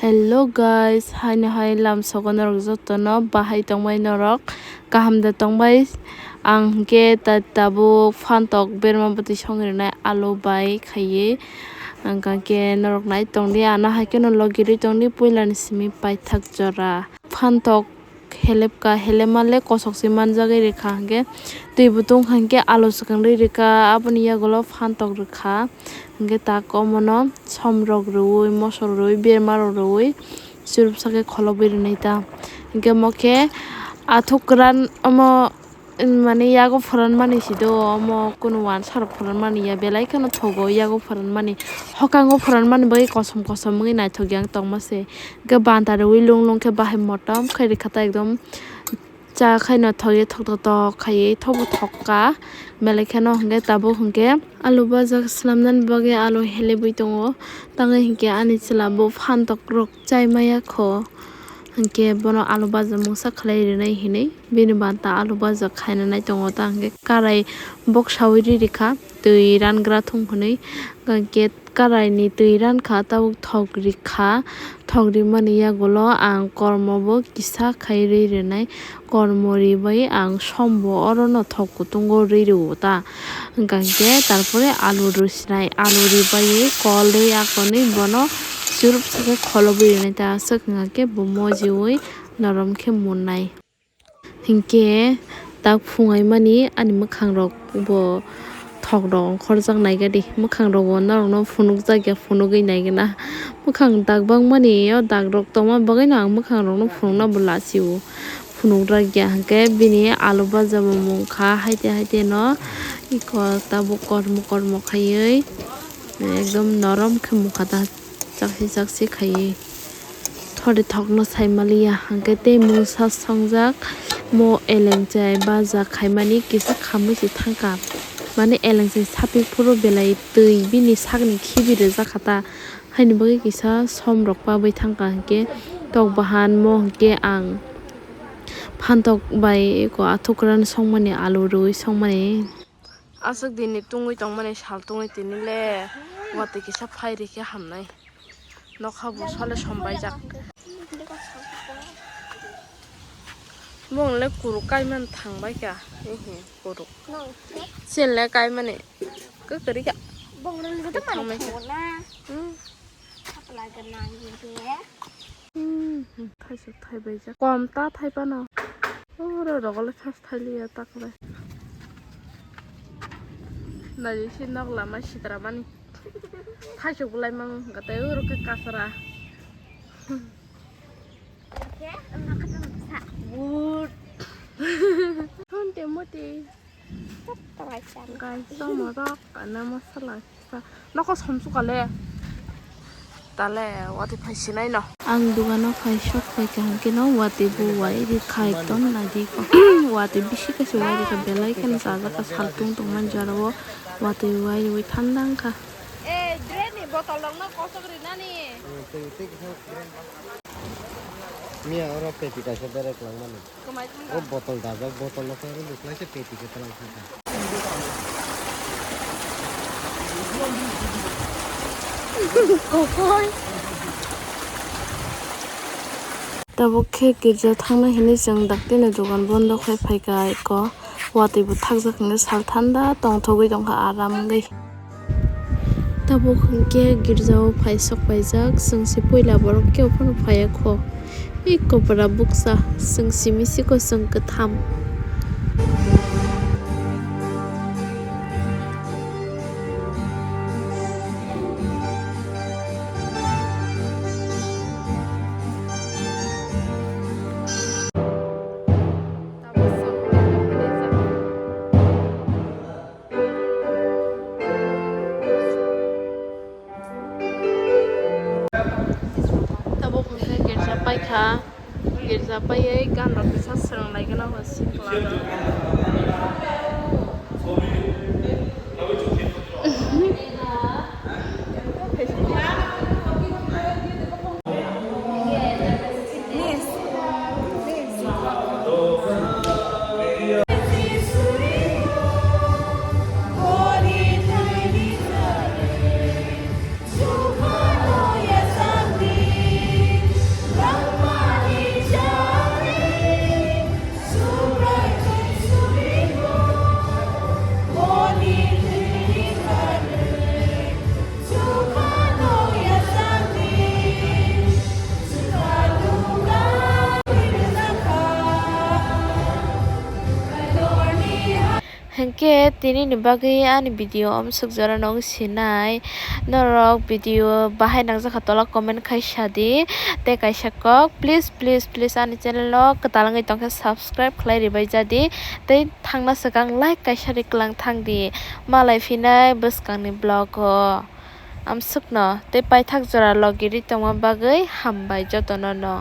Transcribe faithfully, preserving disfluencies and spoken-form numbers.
Hello guys, haino hai lamsogo norok jotono bahai tongbai norok, kaham da tongbai? Ang hwnkhe ta-, tabuk phantok berma bwtwi songwi rwnai alu bai khaiwi, hwnkhe norok nai tongdi, ano hai kheno logirwi tongdi puilani simi paithak jora. Phantok helepka, helepma le kosok se manjagwi rwkha, hwnkhe twi bo tongkha, hwnkhe alu swkang rwi rwkha, aboni yagulo phantok rwkha, hwnkhe tak omono somrok rwui, mosok rwui, berma rok rwui, churupsa khe kholobwi rwnai ta. Hwnkhe omo khe athuk kwran omo, mane yago phoranmani se do, omo kunu wansa rok phoranmani ya, belai kheno thogo yago phoranmani, hokango phoranmani bagwi kosom kosom wngwi naithok yang tongma se. Hwnkhe banta rwui lung lung khe bahai motom khe rwkha ta ekdom cha khaino thok ye thok thok thok khaiwi thobo thok kha belai kheno. Hwnkhe tabuk hwnkhe alu bajak swnamnani bagwi alu helebwi tongo, tangwi hwnkhe ani chwla bo phantok rok chai maya kho, hwnkhe bono alu bajak mungsa khlai rwnai hinwi bini banta alu bajak khainanai tongo ta, hwnkhe karai boksaui ri rikha twi rangra thung hwnwi, hwnkhe karai ni twi rankha tabuk thok rikha, thok rimani yagulo ang kormo bo kisa khai ri rwnai, kormo ribai ang som bo orono thok kutungo ri rwo ta, hwnkha hwnkhe tarpore alu rwsinai, alu ribai kol ri akonwi bono churupsa khe kholobwi rwnai ta, aswk hwnkha khe bo mojiui norom khe munnai. Hinkhe tak phungaimani ani mwkhangrok bo thok rok ongkhorjak naikha di, mwkhangrok bo norokno phunukjak ya phunugwi naikhe na, mwkhang dak bangmani o dagrok tongma bagwino ang mwkhangrokno phunukna bo lachio, phunukjak ya hinkhe bini alu baja bo mungkha haite haite no iko tabuk kormo kormo khaiwi ekdom norom khe mungkha ta. Chakse chakse khaiwi thori thokno sai maliya, hwnkhe tei mungsa songjak mo elengchai baja khaimani kisa khamwi se thangkha, mane elengchai sapik phuru belai twi bini sakni khibi rwjakha ta, haini bagwi kisa som rok pabwi thangkha, hwnkhe tok bahan mo hwnkhe ang phantok bai eko athukran songmani alu rwui songmani. Aswk dini tungwi tongmani sal tungwi tini le watwi kisa phai rikhe hamnai. Nokha bo sole sombaijak. Bong le kuruk kaimani thangbai kha. Ehe, kuruk. Sel le kaimani. Kwkari kha. Bong le thangbai kha. Hmm. Thaichuk thaibaijak. Kom ta thaipano. Oro rogole thas thailiya takle. Naidi si nok lama sitra mani. Thaichuk bulai mang hwnkha tei oro khe kasra. Bud. Honte moti. Guys, to morok ana masala kisa. Nokho somsukha le. Tale watwi phai sinai no. Ang dugano phai sok phai kaham khe no watwi bo wai ri khai ton nadi ko. Watwi bisi kaisa wai ri kha belai kheno chajak kha sal tung tong mani jora o watwi wai ri thanda wngkha. Eh, drain ni botol rok no kosok rinani. Miya oro peti kaisa berek langmani. Kwmai thangkha. O botol dajak, botol no khe oro bwkhlai se peti khe twlang thangkha. Tabuk khe girja thangna hinwi chwng daktino dogan bondo khai phaikha eko. Watwi bo thakjak hinwi sal thanda tongthogwi tongkha aram wngwi. Tabuk hwnkhe girjao phai sok paijak, chwng se puila borok kebo phano phaiya kho. Eko bwra bukcha, chwng simi siko chwng kwtham. Tabuk hwnkhe girja paikha, girja paiwi ganrok kisa swrwng laigwna hwnwi sikla rok. Khe tini ni bagwi ani video amsuk jora no wng sinai. Norok video bahai nangjakha tola comment khai sadi. Tei kaisa kok, please, please, please, ani channel no kwtal wngwi tongkhe subscribe khlai ribai jadi. Tei thangna swkang like kaisa ri kwlang thangdi. Malai phinai bwskangni vlog o. Amsukno tei paithak jora logi ri tongma bagwi hambai jotono no.